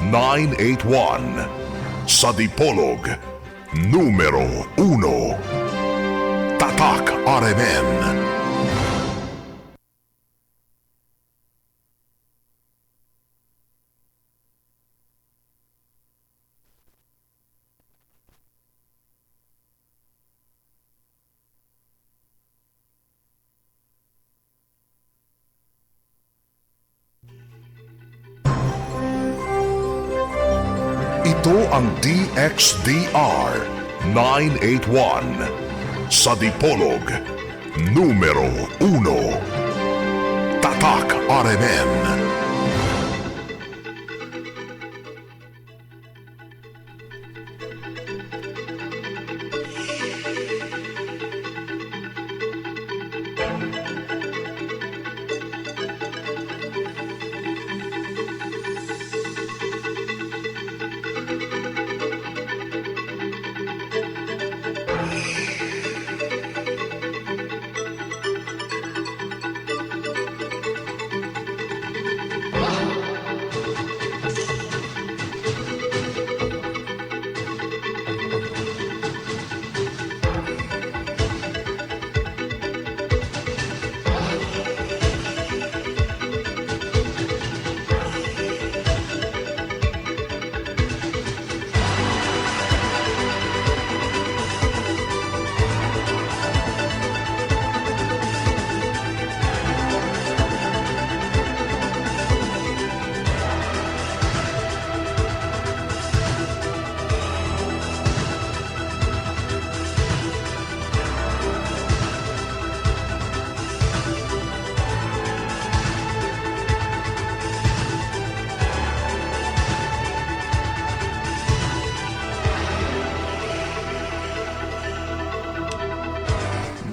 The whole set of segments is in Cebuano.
981. Sa Dipolog, numero 1. Tatak RMN. Ito ang DXDR 981. Sa Dipolog, numero 1. Tatak RMN.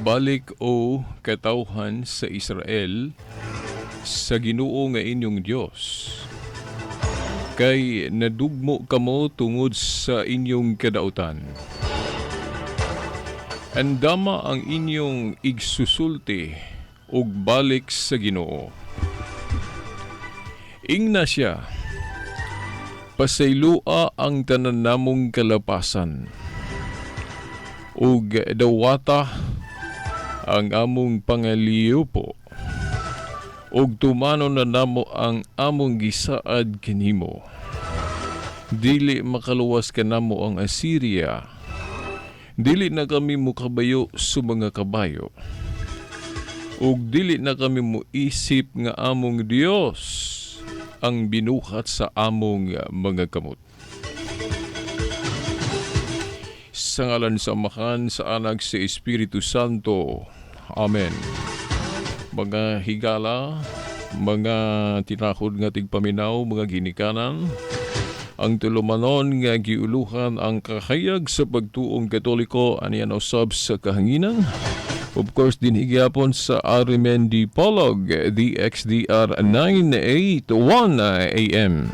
Balik o katawhan sa Israel sa Ginoo nga inyong Dios. Kay nadugmo kamo tungod sa inyong kadautan. Andama ang inyong igsusulti ug balik sa Ginoo. Ingna siya, pasaylua ang tanan namong kalapasan ug dawata ang among pangaliupo ug tumano na namo ang among gisaad kanimo. Dili makaluwas kanamo ang Assyria. Dili na kami mukabayo sa mga kabayo. Ug dili na kami muisip nga among Dios ang binuhat sa among mga kamot. Sa ngalan sa Amahan, sa Anak, sa Espiritu Santo. Amen. Mga higala, mga tinakod nga tigpaminaw, mga ginikanan, ang tulumanon nga giuluhan ang kahayag sa pagtuong Katoliko aniyan usab sa kahanginan. Of course, dinhi gyapon sa RMN Dipolog, DXDR 981 AM.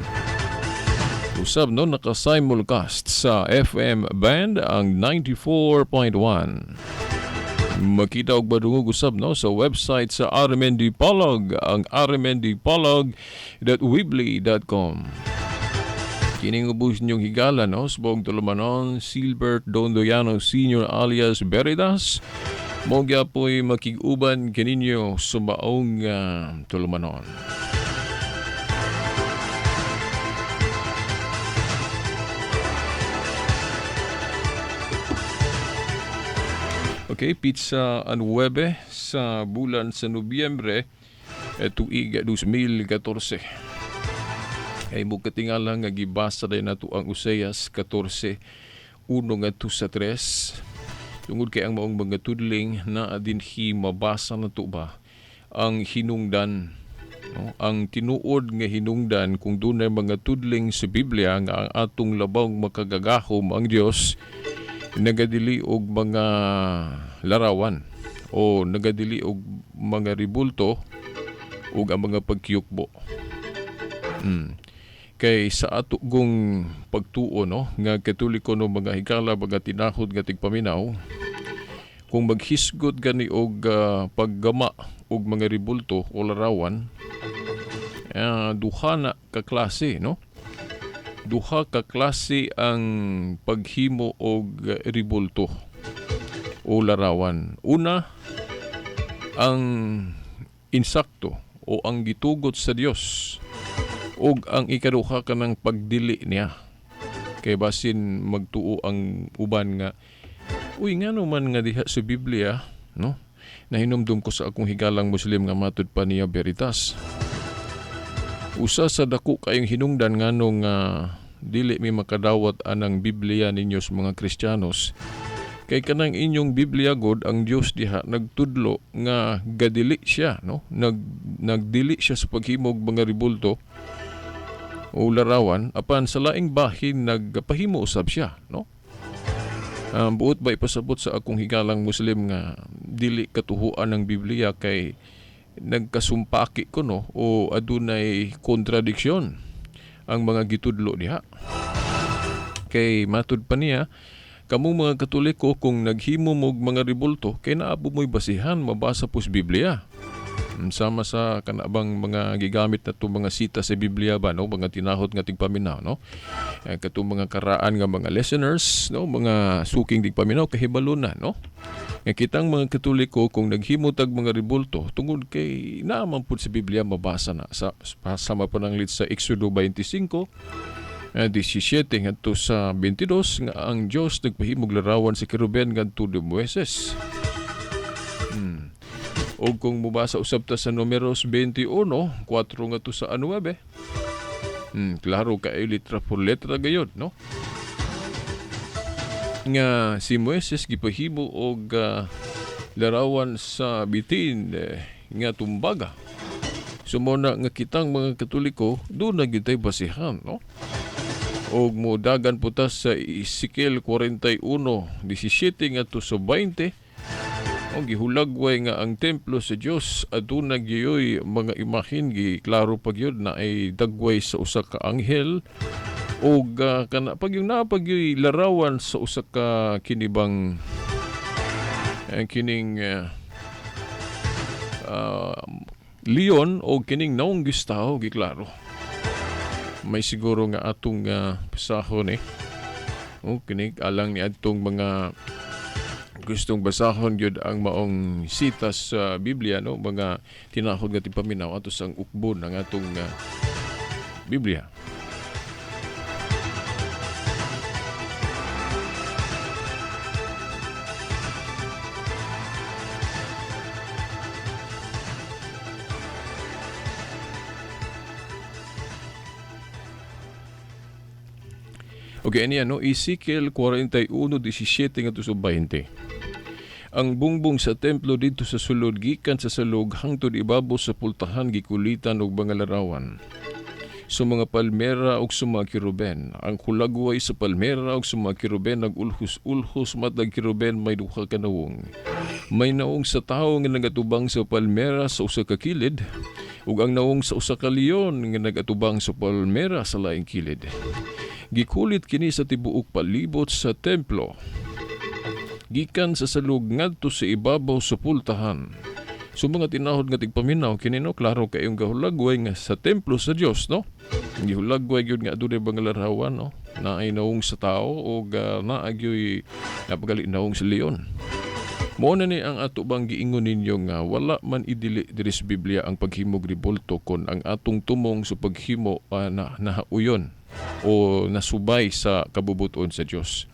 Usab no, naka-simulcast sa FM band ang 94.1. Makita og madungog usab no sa website sa RMN Dipolog, ang rmndipolog.weebly.com. Kining ubos ninyong higala no sa buong tulumanon, Silbert Dondoyano Sr. alias Veritas. Mo gyapoy makig-uban kaninyo sa maong tulumanon. Okay, pizza 9 sa bulan sa Nobyembre tuig 2014. Ay mo katingala nga gibasa din nato ang Oseas 14:1 ngadto sa 3. Tungod kay ang maong mga tudling na dinhi mabasa nato ba ang hinungdan, no? Ang tinuod nga hinungdan kung dunay mga tudling sa Biblia nga ang atong labaw makagagahom ang Dios nagadili og mga larawan o nagadili og mga ribulto ug ang mga pagkiyukbo. Kay sa ato gong pagtuo no nga Katoliko no mga higala mga tinahod nga tigpaminaw, kung maghisgot gani og paggama og mga ribulto o larawan, duha na ka klase no. Duha ka klase ang paghimo og ribulto o larawan. Una, ang insakto o ang gitugot sa Dios, ug ang ikaduha kanang pagdili niya. Kay basin magtuo ang uban nga, uy, ngano man nga diha sa Biblia, no? Nahinumdum ko sa akong higalang Muslim nga matud pa niya Veritas. Usa sa dako kayong hinungdan nganong dili mi makadawat anang Biblia ninyo sa mga Kristiyanos, kay kanang inyong Biblia god, ang Dios diha nagtudlo nga gadili siya, no? Nagdili siya sa paghimog mga ribulto o larawan, apan sa laing bahin nagpahimo usab siya, no? Buot ba ipasabot sa akong higalang Muslim nga dili katuhuan ng Biblia kay nagkasumpaki ko, no, o adunay kontradiksyon ang mga gitudlo diha? Kay matud pa niya, kamong mga Katoliko, kung naghimo mog mga ribulto kay naabo mo'y basihan mabasa pos Biblia. Sama sa kanabang mga gigamit na itong mga sita sa Biblia ba, no? Mga tinahot nga tigpaminaw, no? Katong mga karaan nga mga listeners, no? Mga suking tigpaminaw, kahibalo na, no? Nga kitang mga Katoliko, kung naghimo tag mga ribulto, tungod kay naaman pud sa Biblia mabasa na. Sa, sama pa nang sa Exodo 25, 17 ngadto sa 22 nga ang Dios nagpahimog larawan sa keruben ngadto ni Moises. O kung mubasa usab ta sa Numeros 21, 4 ngadto sa 9. Klaro kay letra por letra gayod, no? Nga si Moises gipahimo og larawan sa bitin nga tumbaga. So mo na nga kitang mga Katoliko doon na gyud tay basihan, no? Og modagan po ta sa Ezekiel 41:17 ngadto sa 20. O gihulagway nga ang templo sa Dios aduna gyoy mga imahin, gi klaro pa gyud na ay dagway sa usa ka anghel og kana pag yung napagyoy larawan sa usa ka kinibang kining leon o kining naong gistaho, giklaro. May siguro nga atong pasahon eh. O kini alang ni adtong mga gustong basahon gyud ang maong sitas sa Biblia, no, mga tinahod nga tigpaminaw ato sang ukbon ang atong Biblia. Okay, ani no, Ezekiel 41:17 ngadto sa 20. Ang bungbong sa templo didto sa sulod gikan sa sulog hangtod ibabaw sa pultahan gikulitan og mga larawan. Sa mga palmera og sa mga kiruben, ang hulagway sa palmera og sa mga kiruben nagulhos-ulhos, matag kiruben may duha ka nawong. May naong sa tawo nga nagatubang sa palmera sa usa ka kilid, ug ang naong sa usa ka leon nga nagatubang sa palmera sa laing kilid. Gikulit kini sa tibuok palibot sa templo, gikan sa salug ngadto sa ibabaw sa pultahan. So mga tinahod nga tigpaminaw kini, no, klaro kayong gahulagway nga sa templo sa Dios, no? Gihulagway gyud nga adunay mga larawan, no? Naay naong sa tao og naa gyoy napagali naong sa leon. Mao na ni ang ato bang giingon ninyo nga wala man idili diri sa Biblia ang paghimog ribulto kon ang atong tumong sa paghimo na nahauyon o nasubay sa kabubuton sa Dios.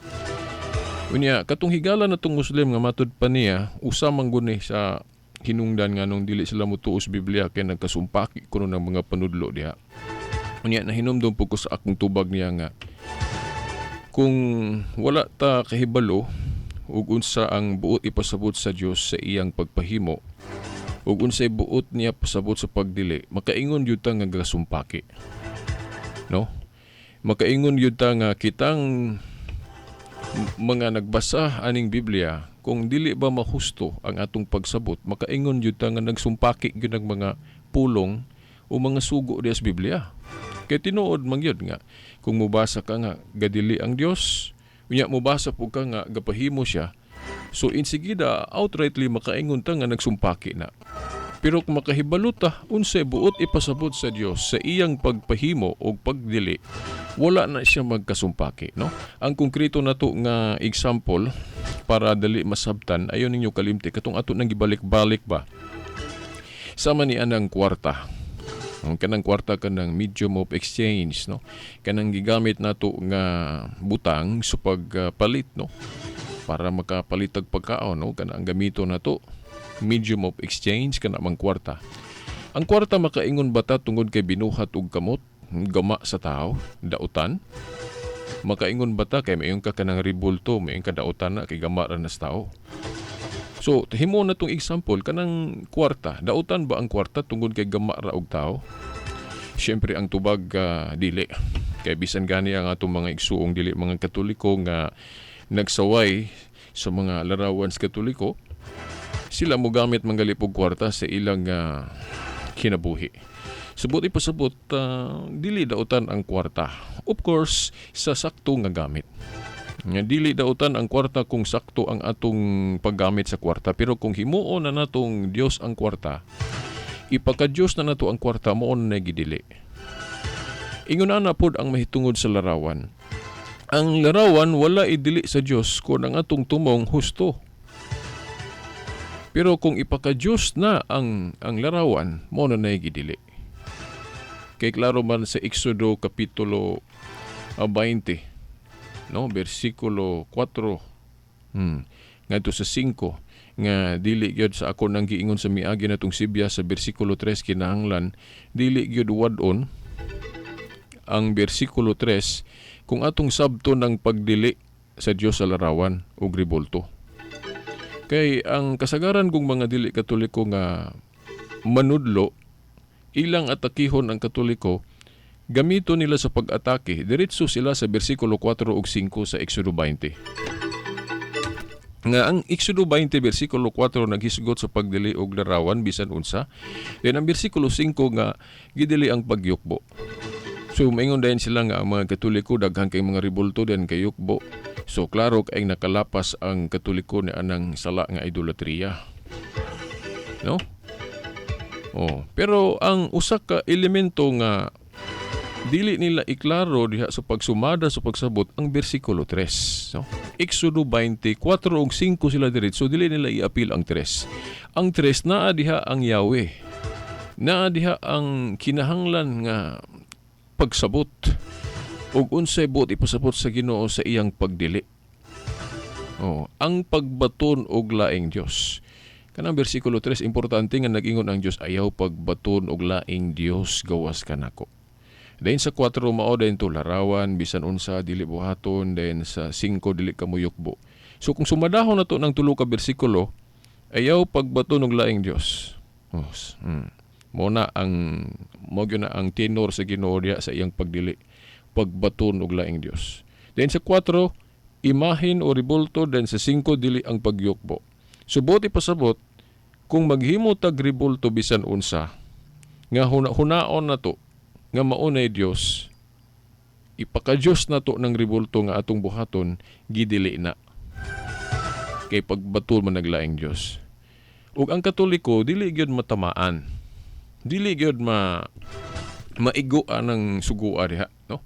Unya, katong higala na tong Muslim nga matud pa niya, usa man gud ni sa hinungdan nga nung dili sila motuo sa Biblia kay nagkasumpaki kuno ng mga panudlo diha. Unya, nahinumdum po ko sa akong tubag niya nga kung wala ta kahibalo ug unsa ang buot ipasabot sa Dios sa iyang pagpahimo ug unsay buot niya pasabot sa pagdili, makaingon gyud ta nga gasumpaki, no? Makaingon gyud ta nga kitang mga nagbasa aning Biblia, kung dili ba mahusto ang atong pagsabot, makaingon gyud ta nga nagsumpaki gyud ang mga pulong o mga sugo diha sa Biblia. Kay tinuod man gyud nga kung mobasa ka nga gadili ang Dios, unya mobasa pud ka nga gapahimo siya, so insigida outrightly makaingon ta nga nagsumpaki na. Pero kung makahibalo ta unsay buot ipasabot sa Dios sa iyang pagpahimo o pagdili, wala na siya magkasumpaki, no? Ang konkreto nato nga example para dali masabtan, ayon ninyo kalimti katong ato nang gibalik-balik ba. Sama ni anang kwarta. Ang kanang kwarta, kanang medium of exchange, no? Kanang gigamit nato nga butang sa pagpalit, no? Para makapalit og pagkaon, no? Kanang gamito nato, medium of exchange, kana mang kwarta. Ang kwarta, makaingon ba ta tungod kay binuhat og kamot, gama sa tao, dautan? Makaingon ba ta kay mayon ka kanang ribulto, mayon ka dautan na kay gama ra na sa tao? So, himo na tong example kanang kwarta. Dautan ba ang kwarta tungod kay gama ra og tao? Siyempre ang tubag dili. Kay bisan gani ang atong mga igsuong dili mga Katoliko nga nagsaway sa mga larawan sa Katoliko, sila mo gamit manggali og kwarta sa ilang kinabuhi. Subot ipasabot, dili dautan ang kwarta. Of course, sa sakto nga gamit. Nga dili dautan ang kwarta kung sakto ang atong paggamit sa kwarta. Pero kung himuon na natong Dios ang kwarta, ipaka-Diyos na nato ang kwarta, mao na gidili. Ingon ana pod ang mahitungod sa larawan. Ang larawan wala idili sa Dios kung ang atong tumong husto. Pero kung ipaka-Diyos na ang larawan, mao na gidili. Kay klaro man sa Exodo kapitulo 20, no, bersikulo 4 ngadto sa 5, nga dili gyud sa ako nang giingon sa miagi natong sibya sa bersikulo 3, kinahanglan dili gyud wad-on ang bersikulo 3 kung atong sabto ng pagdili sa Dios sa larawan ug ribulto. Kay ang kasagaran kong mga dili Katoliko nga manudlo, ilang atakihon ang Katoliko, gamito nila sa pag-atake, diretso sila sa bersikulo 4 ug 5 sa Exodo 20. Nga ang Exodo 20 bersikulo 4 naghisgot sa pagdili og larawan bisan unsa. Then ang bersikulo 5 nga gidili ang pagyukbo. So maingon dayon sila nga ang mga Katoliko daghan kay mga ribulto den kay yukbo. So klaro kay nakalapas ang Katoliko ni anang sala nga idolatria. No? Oh, pero ang usa ka elemento nga dili nila iklaro diha sa pagsumada sa pagsabot ang bersikulo 3. No? Exodo 24 ug 5 sila diretso, dili nila iapil ang 3. Ang 3, naa diha ang Yahweh. Naa diha ang kinahanglan nga pagsabot ug unsay buot ipasabot sa Ginoo sa iyang pagdili. Oh, ang pagbaton og laing Dios. Kanang bersikulo 3, importante nga nag-ingon ang Dios, ayaw pagbaton og laing Dios gawas kanako. Then sa 4, mao din to larawan bisan unsa dili buhaton, then sa 5, dili ka muyukbo. So kung sumadahon na to ng tulo ka bersikulo, ayaw pagbaton og laing Dios. Oh. Mo na ang mo gyud na ang tenor sa Ginoo diha sa iyang pagdili, pagbaton og laing Dios. Then sa 4, imahin o ribulto, then sa 5, dili ang pagyukbo. So buot ipasabot, kung maghimo tag ribulto bisan unsa nga hunaon na to nga maunay Dios, ipaka-Dios na to ng ribulto nga atong buhaton, gidili na. Kay pagbaton man naglaing Dios. Ug ang Katoliko dili gyud matamaan. Dili gyud maigo ang sugua diha, no?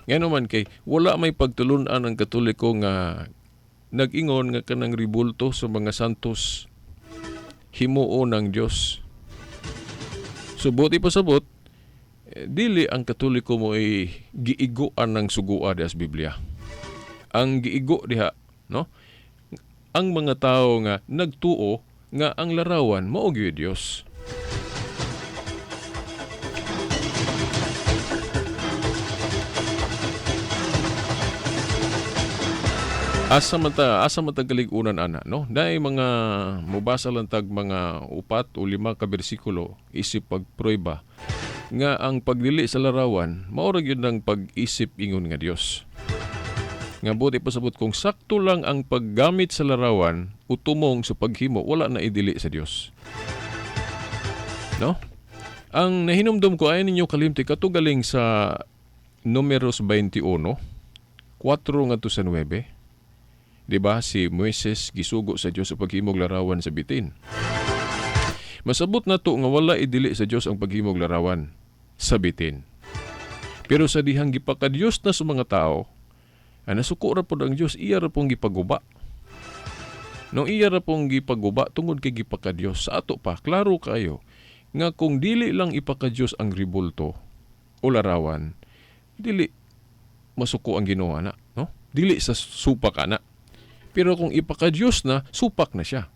Ngano man kay wala may pagtulun-an ang Katoliko nga nag-ingon nga kanang ribulto sa mga santos himuon ng Dios. So buot ipasabot, dili ang Katoliko mo ay giiguan ng sugua diha sa Biblia. Ang giigo diha, no? Ang mga tao nga nagtuo nga ang larawan mao gyud Dios. Asa man ta galigunan ana, no? Naay mga mubasa lang tag mga 4 o 5 ka bersikulo isip pagprueba nga ang pagdili sa larawan mao ra gyud ang pag-isip ingon nga Dios. Nga buti pasabot kung sakto lang ang paggamit sa larawan o tumong sa paghimo, wala na idili sa Dios. No? Ang nahinumdum ko ay ninyo kalimti katugaling sa Numeros 21, 4 ngadto sa 9. Diba si Moises gisugo sa Dios sa paghimog larawan sa bitin. Masabot na to nga wala idili sa Dios ang paghimog larawan sa bitin. Pero sa dihang gipakadiyos na sa mga tao, ang nasuko ra pod ang Dios, iya ra pong gipaguba. No, iya ra pong gipaguba tungod kay gipakadiyos. Sa ato pa, klaro kayo nga kung dili lang ipakadiyos ang ribulto o larawan, dili masuko ang Ginoo na, no? Dili sa supak ana. Pero kung ipakadiyos na, supak na siya.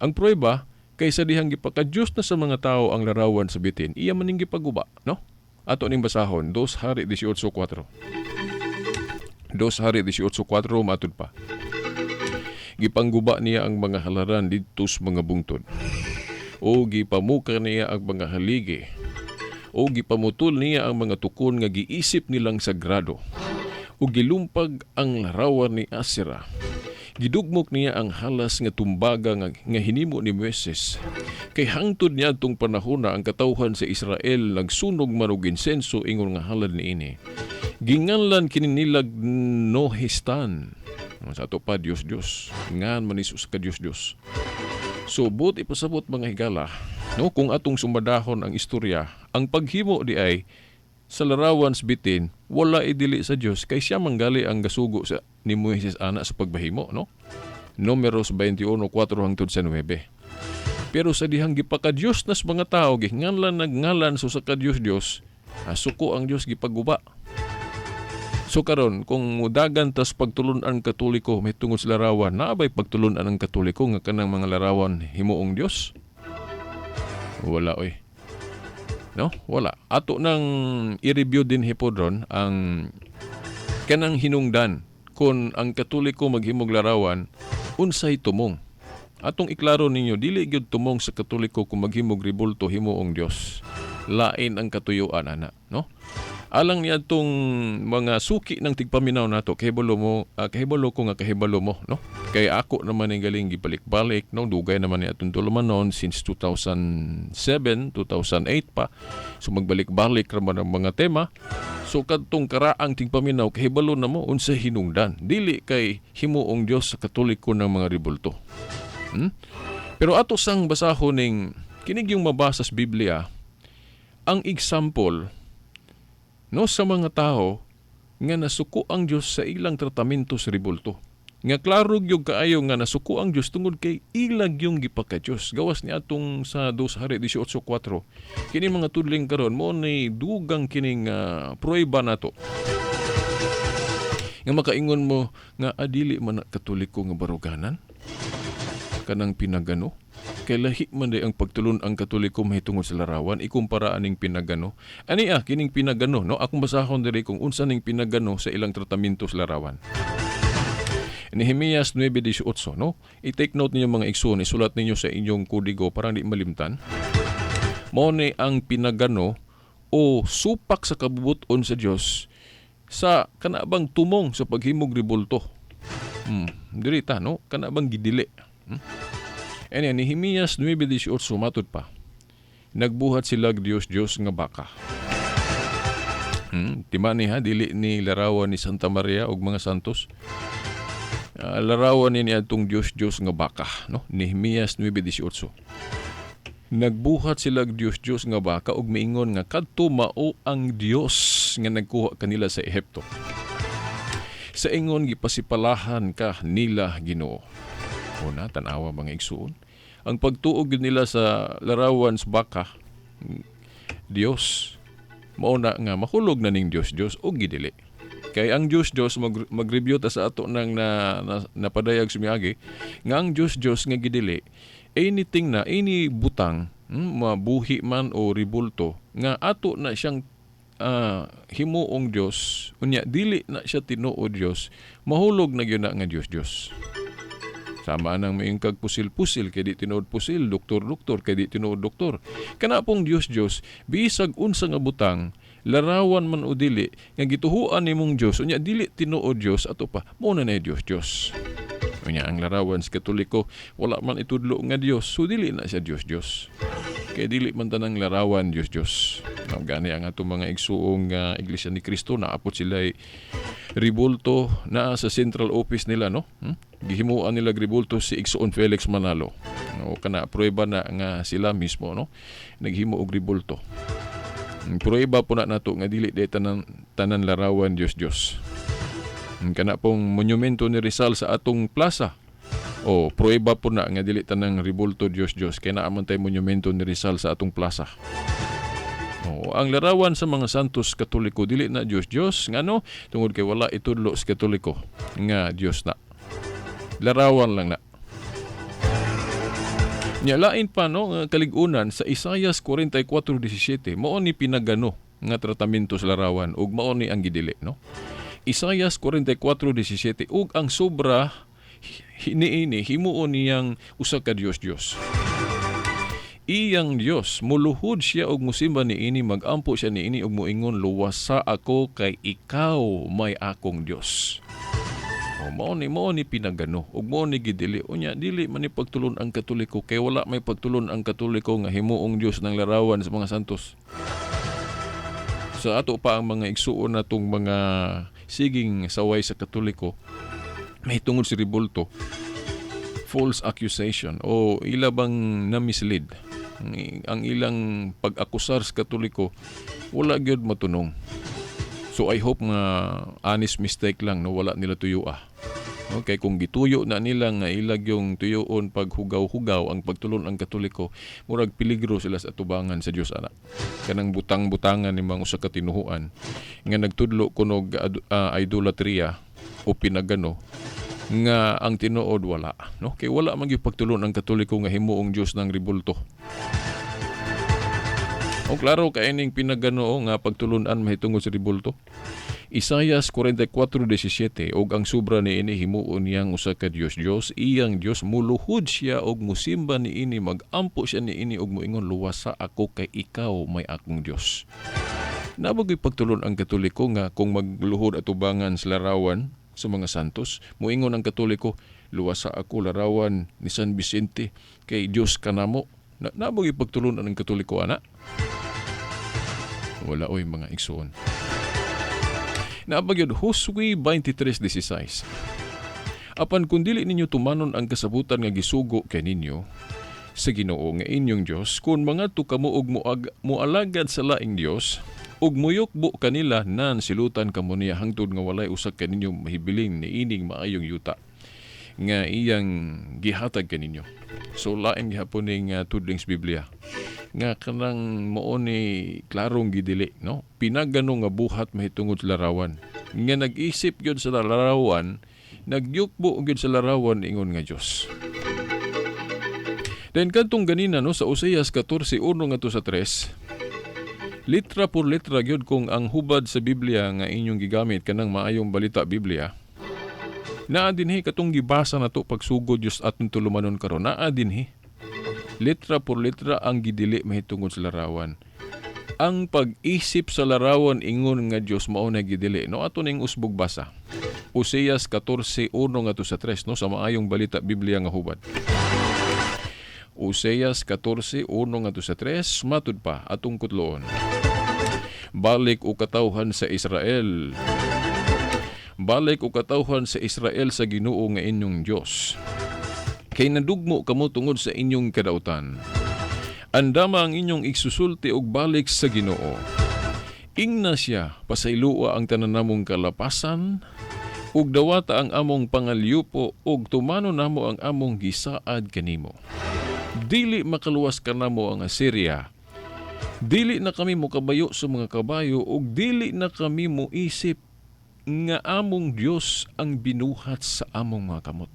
Ang pruweba, kaysa dihang gipakadiyos na sa mga tao ang larawan sa bitin, iya man ning gipaguba, no? Ato ning basahon, 2 Hari 18:4. 2 Hari 18:4, matud pa. Gipangguba niya ang mga halaran didto sa mga bungtod. O gipamuka niya ang mga haligi. O gipamutol niya ang mga tukon nga giisip nilang sagrado. O gilumpag ang larawan ni Asera. Gidugmok niya ang halas nga tumbaga nga hinimo ni Moises. Kay hangtod niya atong panahona ang katawhan sa Israel nagsunog man og insenso ingon nga halad niini. Ginganlan kini nilag Nohistan. Sa ato pa, Dios Dios. Ngan man isus ka Dios Dios. So buot ipasabot, mga higala, no, kung atong sumadahon ang istorya, ang paghimo di ay sa larawan sa bitin, wala idili sa Dios kay siya manggali ang gasugo sa ni Moises ana sa pagbahimo, no? Numeros 21:4 hangtod sa 9. Pero sa dihang gipakadiyos nas mga tao, gihnganlan nagngalan so sa kadiyos Dios, suko ang Dios, gipaguba. So karon kung mudagan tas pagtulunan Katoliko may tungod sa larawan, naabay pagtulunan ang Katoliko nga kanang mga larawan himuong Dios? Wala oy. No? Wala. Ato nang i-review din hipodron ang kanang hinungdan kung ang Katoliko maghimog larawan, unsay tumong. Atong iklaro ninyo, dili gyud tumong sa Katoliko kung maghimog ribulto himuong Dios. Lain ang katuyuan ana, no? Alang niadtong mga suki ng tigpaminaw nato, kahibalo mo, kahibalo ko nga kahibalo mo, no? Kay ako naman ang galing gibalik-balik, no? Dugay naman ni atong tulumanon since 2007, 2008 pa. So magbalik-balik ra man ang mga tema. So kadtong karaang tigpaminaw, kahibalo na mo unsa hinungdan. Dili kay himuong Dios sa Katoliko ng mga ribulto. Pero ato sang basahon ning kinig yung mabasa sa Biblia, ang example, no, sa mga tao nga nasuko ang Dios sa ilang tratamento sa ribulto. Nga klaro gyud kaayo nga nasuko ang Dios tungod kay ilag yung gipaka-Dios. Gawas ni atong sa 2 Hari 18:4. Kini mga tudling karon mo ni dugang kining pruweba nato. Nga makaingon mo nga adili man na Katoliko nga baruganan kanang pinagano. Kay lahi man day ang pagtulon ang Katoliko mahitungod sa larawan ikumpara aning pinagano. Ani kining pinagano, no? Akong basahon diri kung unsa ning pinagano sa ilang tratamento sa larawan. Nehemias 9:18, no? I-take note ninyo, mga igsoon, isulat ninyo sa inyong kodigo para di malimtan. Mao ni ang pinagano o supak sa kabubuton sa Dios sa kanabang tumong sa paghimog ribulto. Diri ta, no? Kanabang gidili. Anya, Nehemias 9:18, matud pa. Nagbuhat sila og Dios Dios nga baka. Tima ni ha, dili ni larawan ni Santa Maria ug mga santos. Larawan ni atong Dios Dios nga baka, no? Nehemias 9:18. Nagbuhat sila og Dios Dios nga baka ug miingon nga kadto mao ang Dios nga nagkuha kanila sa Ehipto. Sa ingon gipasipalahan ka nila, Ginoo. Una, tanawa, mga igsuon. Ang pagtuog gyud nila sa larawan sa baka, Dios, mao na nga mahulog na ning Dios Dios og gidili. Kay ang Dios Dios mag-review ta sa ato nang na napadayag sumiagi nga ang Dios Dios nga gidili, anything na any butang, mabuhi man o ribulto nga ato na siyang himuong Dios, unya dili na siya tinuod Dios, mahulog na gyud na nga Dios Dios. Sama nang maingkag pusil-pusil kay di tinuod pusil, doktor-doktor kay di tinuod doktor. Kana pong Dios Dios, bisag unsa nga butang, larawan man o dili, nga gituhuan nimong Dios, unya dili tinuod Dios, ato pa, mo na na Dios Dios. Unya ang larawan sa Katoliko, wala man itudlo nga Dios, so dili na siya Dios Dios. Kay dili man tanang larawan Dios Dios. No, gani ang atong mga igsuong nga Iglesia ni Cristo naapot sila. Ribulto naa sa central office nila, no? Gihimuan nila ribulto si Igsoon Felix Manalo. O kana prueba na nga sila mismo, no, naghimo og ribulto. Prueba po na nato nga dili di tanan tanan larawan Dios Dios. Kana pong monumento ni Rizal sa atong plaza. O prueba po na nga dili tanang ribulto Dios Dios kay naa man tay monumento ni Rizal sa atong plaza. O, ang larawan sa mga santos Katoliko dili na Dios Dios, ngano? Tungod kay wala itudlo sa Katoliko nga Dios na. Larawan lang na. Nya lain pa, no, nga kalig-unan sa Isaias 44:17, mao ni pinagano nga tratamento sa larawan ug mao ni ang gidili, no. Isaias 44:17, ug ang sobra niini himuon niyang usa ka Dios Dios. Iyang Dios, muluhod siya og musimba niini, magampo siya niini og moingon, "Luwasa ako kay ikaw may akong Dios." O, mao ni pinagano ug mao ni gidili. Unya dili man ni pagtulon ang Katoliko kay wala may pagtulon ang Katoliko nga himuong Dios ng larawan sa mga santos. Sa ato pa ang mga igsuon natong mga siging saway sa Katoliko may tungod si ribulto, false accusation o ila bang na-mislead ang ilang pag-akusar sa Katoliko, wala gyud matunong. So I hope nga honest mistake lang, no, wala nila tuyo ah. Okay, kung gituyo na nila nga ilag yung tuyoon paghugaw-hugaw ang pagtulon ang Katoliko, murag peligro sila sa atubangan sa Dios ana. Kanang butang-butangan ni mga usa ka tinuhuan nga nagtudlo kunog idolatria o pinagano nga ang tinuod wala, no? Kay wala man gyud pagtulon ang Katoliko nga himuong Dios ng ribulto. O klaro kay ining pinagano nga pagtulunan mahitungod sa ribulto. Isayas 44:17, og ang sobra niini himuon niyang usa ka Dios Dios, iyang Dios, muluhod siya og musimba niini, magampo siya niini og moingon, "Luwasa ako kay ikaw may akong Dios." Naa ba goy pagtulon ang Katoliko nga kung magluhod atubangan sa larawan sa mga santos, moingon ang Katoliko, "Luwasa ako, larawan ni San Vicente, kay Dios kanamo"? Na, naa ba goy pagtulon ang Katoliko ana? Wala oy, mga igsoon. Naa pa gyud Josue 23:16. Apan kung dili ninyo tumanon ang kasabutan nga gisugo kaninyo sa Ginoo nga inyong Dios, kung mangadto kamo og mualagad sa laing dios ug muyukbo kanila, nan silutan kamo niya hangtod nga walay usa kaninyo mahibilin niining maayong yuta nga iyang gihatag kaninyo. So lain gihapon ning tudlings Biblia nga kanang mao ni klarong gidili, no, pinagano nga buhat mahitungod sa larawan nga nag-isip gyud sa larawan, nagyukbo gyud sa larawan ingon nga Dios. Then kadtong ganina, no, sa Oseas 14:1 ngadto sa 3, litra por letra gyud kung ang hubad sa Biblia nga inyong gigamit, kanang Maayong Balita Biblia, naa dinhi katong gibasa nato pagsugod Dios atong tulumanon karon, naa dinhi letra por letra ang gidili mahitungod sa larawan. Ang pag-isip sa larawan ingon nga Dios, mao na gidili, no. Ato ning usbog basa. Oseas 14:1 ngadto sa 3, no, sa Maayong Balita Biblia nga hubad. Oseas 14:1 ngadto sa 3, matud pa atong kutloon. Balik, o katawhan sa Israel. Balik, o katawhan sa Israel, sa Ginoo nga inyong Dios. Kay nadugmo kamo tungod sa inyong kadautan. Andama ang inyong igsusulti og balik sa Ginoo. Ingna siya, "Pasayloa ang tanan namong kalapasan, ug dawata ang among pangalyupo ug tumano namo ang among gisaad kanimo. Dili makaluwas kanamo ang Assyria. Dili na kami mokabayo sa mga kabayo ug dili na kami moisip nga among Dios ang binuhat sa among mga kamot."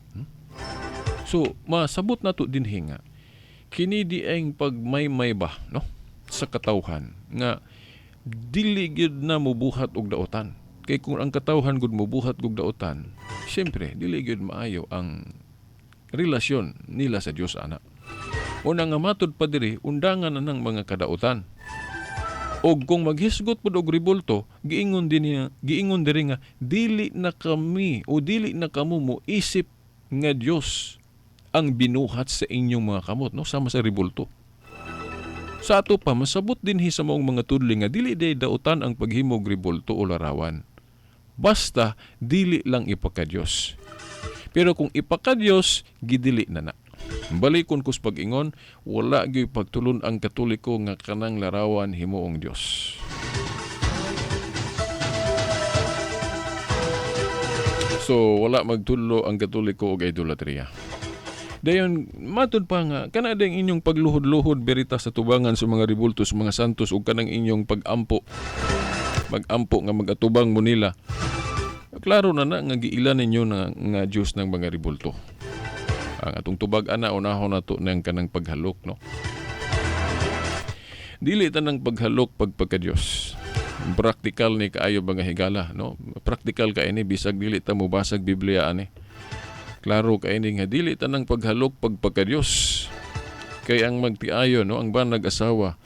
So, masabot nato dinhi nga kini di ang pagmaymay ba, no, sa katawhan nga dili gyud na mobuhat og daotan. Kay kung ang katawhan gud mobuhat og daotan, syempre dili gyud maayo ang relasyon nila sa Dios ana. Una nga matud pa diri, undangan na ng mga kadautan. Og kung maghisgot pud og ribulto, giingon din niya, giingon diri nga dili na kami o dili na kamo mo isip nga Dios ang binuhat sa inyong mga kamot, no, sama sa ribulto. Sa ato pa masabot dinhi sa maong mga tudli nga dili day dautan ang paghimog ribulto o larawan. Basta dili lang ipakadiyos. Pero kung ipakadiyos, gidili na na. Balikon ko sa pag-ingon, wala gyud pagtulon ang Katoliko nga kanang larawan himuong Dios. So wala magtulo ang Katoliko og idolatria. Dayon matud pa nga kana ding inyong pagluhod-luhod berita sa tubangan sa mga ribulto sa mga santos ug kanang inyong pag-ampo. Mag-ampo nga magatubang mo nila. Klaro na na nga giila ninyo na nga Dios ng mga ribulto. Ang atong tubag ana unahon nato nang kanang paghalok, no. Dili tanang paghalok pagpagka-Dios. Praktikal ni kaayo mga higala, no. Praktikal kay ni bisag dili ta mobasag Biblia ani. Klaro kay ni nga dili tanang paghalok pagpagka-Dios. Kay ang magtiayo, no, ang banag asawa,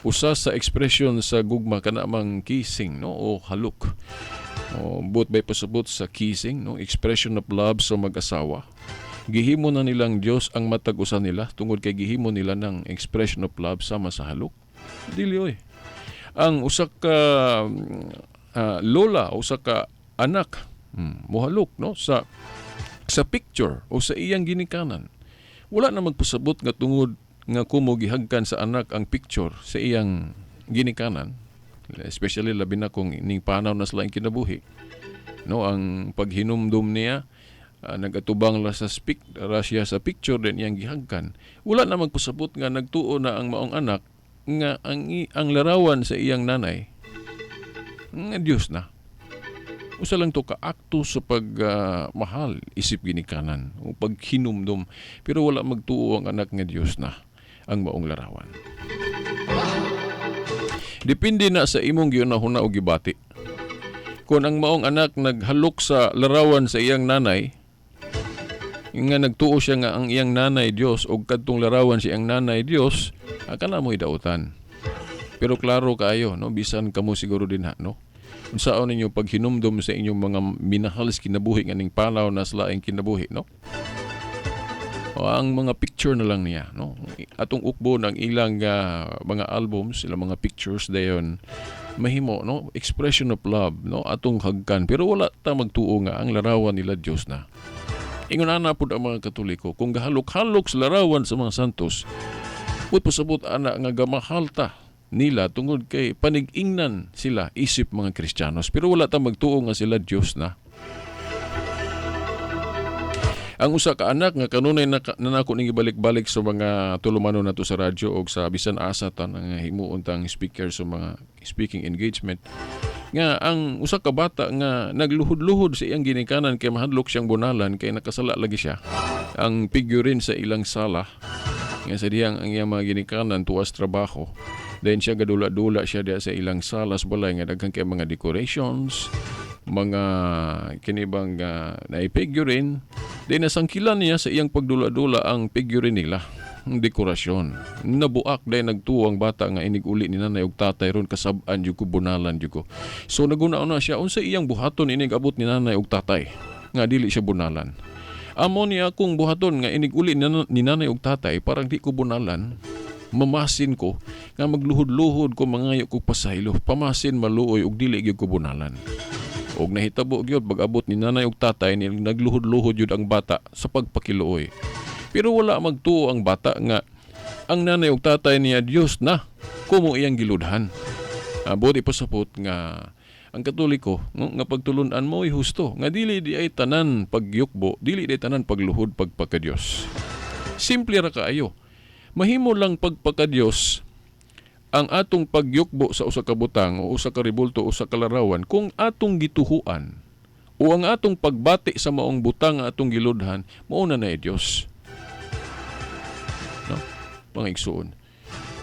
usa sa ekspresyon sa gugma kana mang kissing, no, o halok. O but by pasabot sa kissing, no, expression of love sa mag-asawa. Gihimo na nilang Dios ang matag usa nila tungod kay gihimo nila ng expression of love sama sa halok. Dili oy. Ang usa ka lola, usa ka anak, mohalok, no, sa picture o sa iyang ginikanan. Wala na magpasabot nga tungod nga kumo gihagkan sa anak ang picture sa iyang ginikanan, especially labi na kung ning panaw na sila ang kinabuhi, no, ang paghinumdum niya, nagatubang la sa siya sa picture din iyang gihagkan. Wala na magpasabot nga nagtuo na ang maong anak nga ang larawan sa iyang nanay nga Dios na. Usa lang to ka akto sa pagmahal isip ginikanan o paghinumdum, pero wala magtuo ang anak nga Dios na ang maong larawan. Depende na sa imong giunahuna o gibati. Kung ang maong anak naghalok sa larawan sa iyang nanay, nga nagtuo siya nga ang iyang nanay Dios o kadtong larawan sa iyang nanay Dios, akala mo idautan. Pero klaro kaayo, no, bisan kamo siguro din ha, no. Unsaon ninyo paghinumdum sa inyong mga minahal sa kinabuhi nga ning palaw na sa laing kinabuhi, no? O, ang mga picture na lang niya, no? Atong ukbo ng ilang mga albums, ilang mga pictures dayon mahimo, no, expression of love, no, atong hagkan, pero wala ta magtuo nga ang larawan nila Dios na. Ingon ana pud ang mga Katoliko, kung gahalok-halok sa larawan sa mga santos, pud pasabot ana nga gamahal ta nila tungod kay panig-ingnan sila isip mga Kristiyanos, pero wala ta magtuo nga sila Dios na. Ang usa ka anak nga kanunay nanako ning ibalik-balik sa mga tulumanon nato sa radyo og sa bisan asa ta nga himuon tang speaker sa mga speaking engagement, nga ang usa ka bata nga nagluhod-luhod sa iyang ginikanan kay mahadlok siyang bunalan kay nakasala lagi siya. Ang figurine sa ilang sala nga sa diyang ang iyang mga ginikanan tuwas trabaho. Then siya gadula-dula siya diya sa ilang sala sa balay nga daghan kay mga decorations, mga kinibang naipigurine. Then nasangkilan niya sa iyang pagdula-dula ang figurine nila, ang dekorasyon. Nabuak dahil nagtuo ang bata nga inig-uli ni nanay og tatay ron kasab-an jud ko, bunalan jud ko. So naguna-una siya unsa iyang buhaton inig abot ni nanay og tatay nga dili siya bunalan. Amo niya akong buhaton nga inig-uli ni nanay og tatay parang di ko bunalan. Mamasin ko nga magluhod-luhod ko mangayo ko pasaylo, pamasin maluoy og dili gyud ko bunalan. Og nahitabo gyud pag-abot ni nanay og tatay ni nagluhod-luhod gyud ang bata sa pagpakiluoy. Pero wala magtuo ang bata nga ang nanay og tatay niya Dios na kumo iyang giludhan. Buti pasapot nga ang Katoliko nga pagtulun-an mo ay husto nga dili di ay tanan pagyukbo, dili di ay tanan pagluhod pagpakadiyos. Simple ra kaayo. Mahimo lang pagpakadiyos ang atong pagyukbo sa usa ka butang o usa ka ribulto o usa ka larawan kung atong gituhuan o ang atong pagbati sa maong butang nga atong giludhan mao na na Dios. No? Mga igsuon.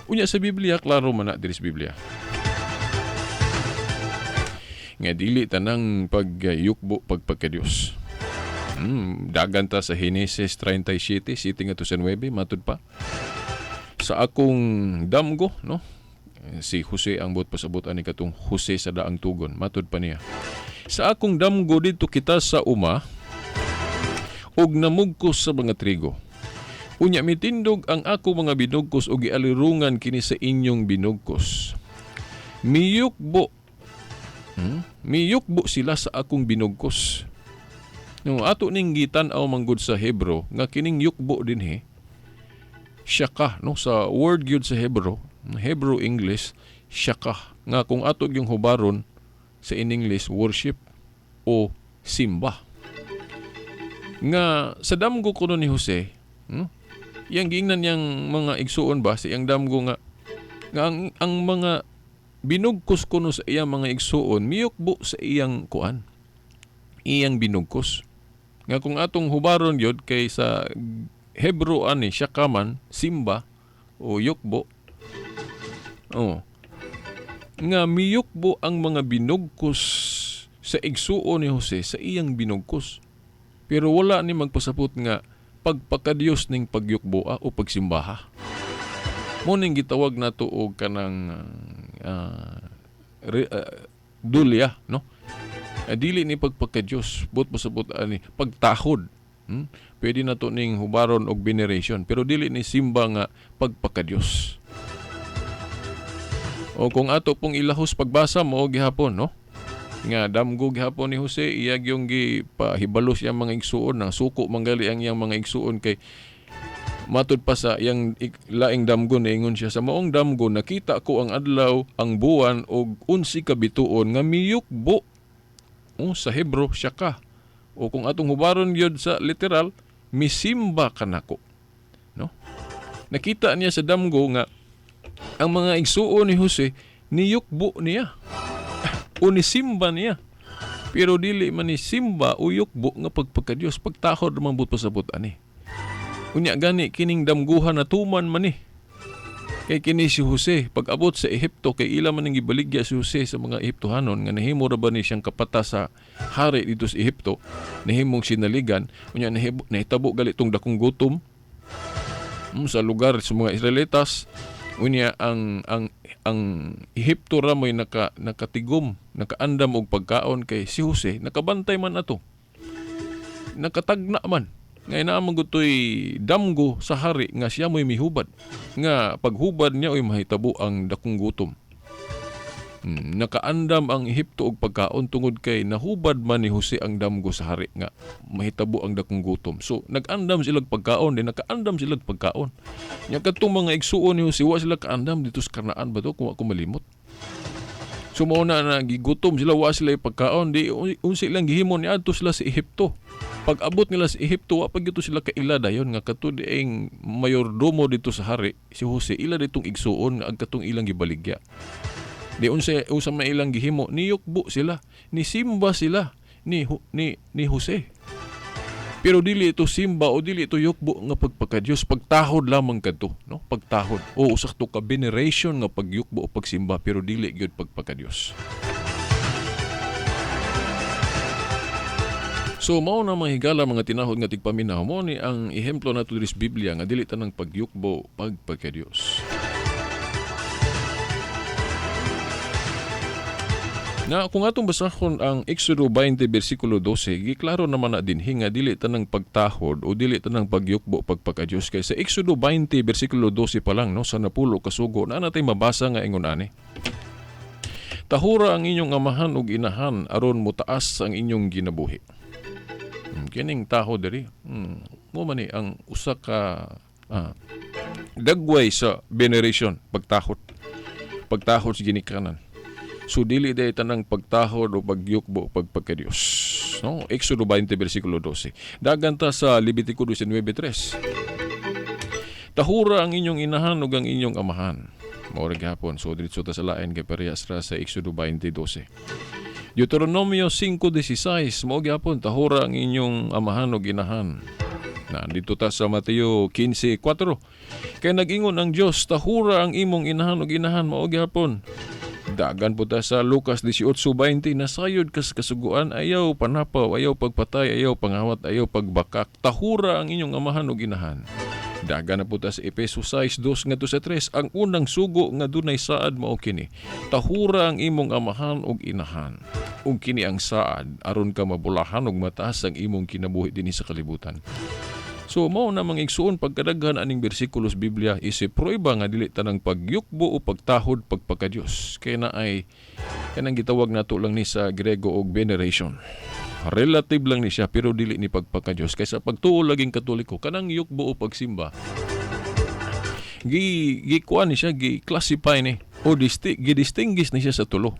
Unya sa Biblia, klaro man na diri sa Biblia. Nga dili tanang pagyukbo pagpakadiyos. Dagan ta sa Henesis 37, siete nga to sa 9, matud pa. Sa akong damgo, no? Si Jose ang buot pasabot ani katong Jose sa daang tugon, matud pa niya. Sa akong damgo didto kita sa uma ug namugkos sa mga trigo. Unya mitindog ang ako mga binugkos ug gialirungan kini sa inyong binugkos. Miyukbo Miyukbo sila sa akong binugkos. No, ato ning gitan-aw manggod sa Hebro nga kining yukbo dinhi shaka, no, sa word gyud sa Hebro, Hebrew English, shaka, nga kung ato gyung hubaron sa in English, worship o simba. Nga sa damgo kuno ni Jose, iyang giingnan niyang mga igsuon ba sa iyang damgo nga nga ang mga binugkos kuno sa iyang mga igsuon miyukbo sa iyang kuan, iyang binugkos. Nga kung atong hubaron gyud kay sa Hebrew ani siya man simba o yukbo. Oh. Nga miyukbo ang mga binugkos sa igsuon ni Jose sa iyang binugkos. Pero wala ni magpasabot nga pagpakadiyos ning pagyukboa o pagsimbaha. Mo ning gitawag nato og kanang dulya, no? Dili ni pagpakadiyos, but pasabot ani pagtahod. Pwede na to ning hubaron og veneration, pero dili ni simba nga pagpakadiyos. O kung ato pong ilahos pagbasa mo gihapon, no? Nga damgo gihapon ni Jose, iya gyung gipahibalo siya mga igsuon, nang suko manggali ang iyang mga igsuon kay matud pa sa iyang laing damgo, niingon siya sa maong damgo nakita ko ang adlaw, ang buwan og 11 ka bituon nga miyukbo. O sa Hebro siya ka. O kung atong hubaron gyud sa literal, misimba kanako, no? Nakita niya sa damgo nga ang mga igsuon ni Jose niyukbo niya o nisimba niya. Pero dili man ni simba o yukbo nga pagpakadiyos, pagtahod man but pasabot ani. Unya gani kining damguhan na tuman man ni. Kay kini si Jose pag-abot sa Ehipto, kay ila man ning gibaligya si Jose sa mga Ehiptohanon nga nahimo ra ba ni siyang kapata sa hari dito sa Ehipto, nahimong sinaligan. Unya nahitabo gali tong dakong gutom sa lugar sa mga Israelitas. Unya ang Ehipto ra mo'y nakatigom, nakaandam og pagkaon kay si Jose nakabantay man ato, nakatagna man. Ngay naa man gud toy damgo sa hari nga siya mo'y mihubad, nga paghubad niya oy mahitabo ang dakong gutom. Nakaandam ang Ehipto og pagkaon tungod kay nahubad man ni Jose ang damgo sa hari nga mahitabo ang dakong gutom. So nag-andam sila og pagkaon, di nakaandam sila og pagkaon. Nya kadtong mga igsuon ni Jose wa sila kaandam dito sa Kanaan ba to, kung ako malimot. So mao na na gigutom sila, wa sila pagkaon, di unsi lang gihimo ni adto sila sa Ehipto. Pag-abot nila sa Ehipto, wa pa gyud sila kaila dayon nga kato dieng mayordomo dito sa hari si Jose, ila ditong igsuon nga ag katong ilang gibaligya. Di unsa usa may ilang gihimo, niyukbo sila, nisimba sila ni Jose. Pero dili ito simba o dili ito yukbo nga pagpakadiyos, pagtahod lamang kadto, no? Pagtahod o usa to ka veneration nga pagyukbo o pagsimba, pero dili gyud pagpakadiyos. So mao na mga higala, mga tinahod nga tigpaminaw, mo ni ang ehemplo nato diri sa Biblia nga dili tanang pagyukbo pagpakadiyos. Na kung atong basahon ang Exodo 20 versikulo 12, giklaro naman na dinhi nga dili tanang pagtahod o dili tanang pagyukbo pagpakadiyos, kay sa Exodo 20 versikulo 12 pa lang, no, sa napulo kasugo na natay mabasa nga ingon ani. Tahura ang inyong amahan ug inahan aron motaas ang inyong ginabuhi. Kining taho diri, mo man ni ang usa ka dagway sa veneration, pagtahod. Pagtahod sa ginikanan. So dili day tanang pagtahod o pagyukbo o pagpagkadiyos. No? Exodo 20 versikulo 12. Dagan ta sa Levitico 19:3. Tahura ang inyong inahan ug ang inyong amahan. Mao ra gihapon. So diretso ta sa lain kay parehas ra sa Exodo 20:12. Deuteronomio 5:16, mao gihapon, tahura ang inyong amahan ug inahan. Na dito ta sa Mateo 15:4. Kay nag-ingon ang Dios, tahura ang imong inahan ug inahan, mao gihapon. Dagan po ta sa Lucas 18:20, nasayod kas kasuguan, ayaw panapaw, ayaw pagpatay, ayaw pangawat, ayaw pagbakak, tahura ang inyong amahan ug inahan. Dagan na po ta sa Efeso 6:2 ngadto sa 3, ang unang sugo nga dunay saad mao kini, tahura ang imong amahan ug inahan, ug kini ang saad aron ka mabulahan ug mataas ang imong kinabuhi dinhi sa kalibutan. So mao na mga igsuon pagkadaghan aning bersikulo sa Biblia isip prueba nga dili tanang pagyukbo o pagtahod pagpakadiyos, kay na ay Kanang gitawag nato lang ni sa Grego og veneration. Relative lang ni siya, pero dili ni pagpaka-Diyos. Kaysa pagtuo laging Katoliko, kanang yukbo o pagsimba, gi gikuan ni siya, gi classify ni o gi-distinguish ni siya sa tulo.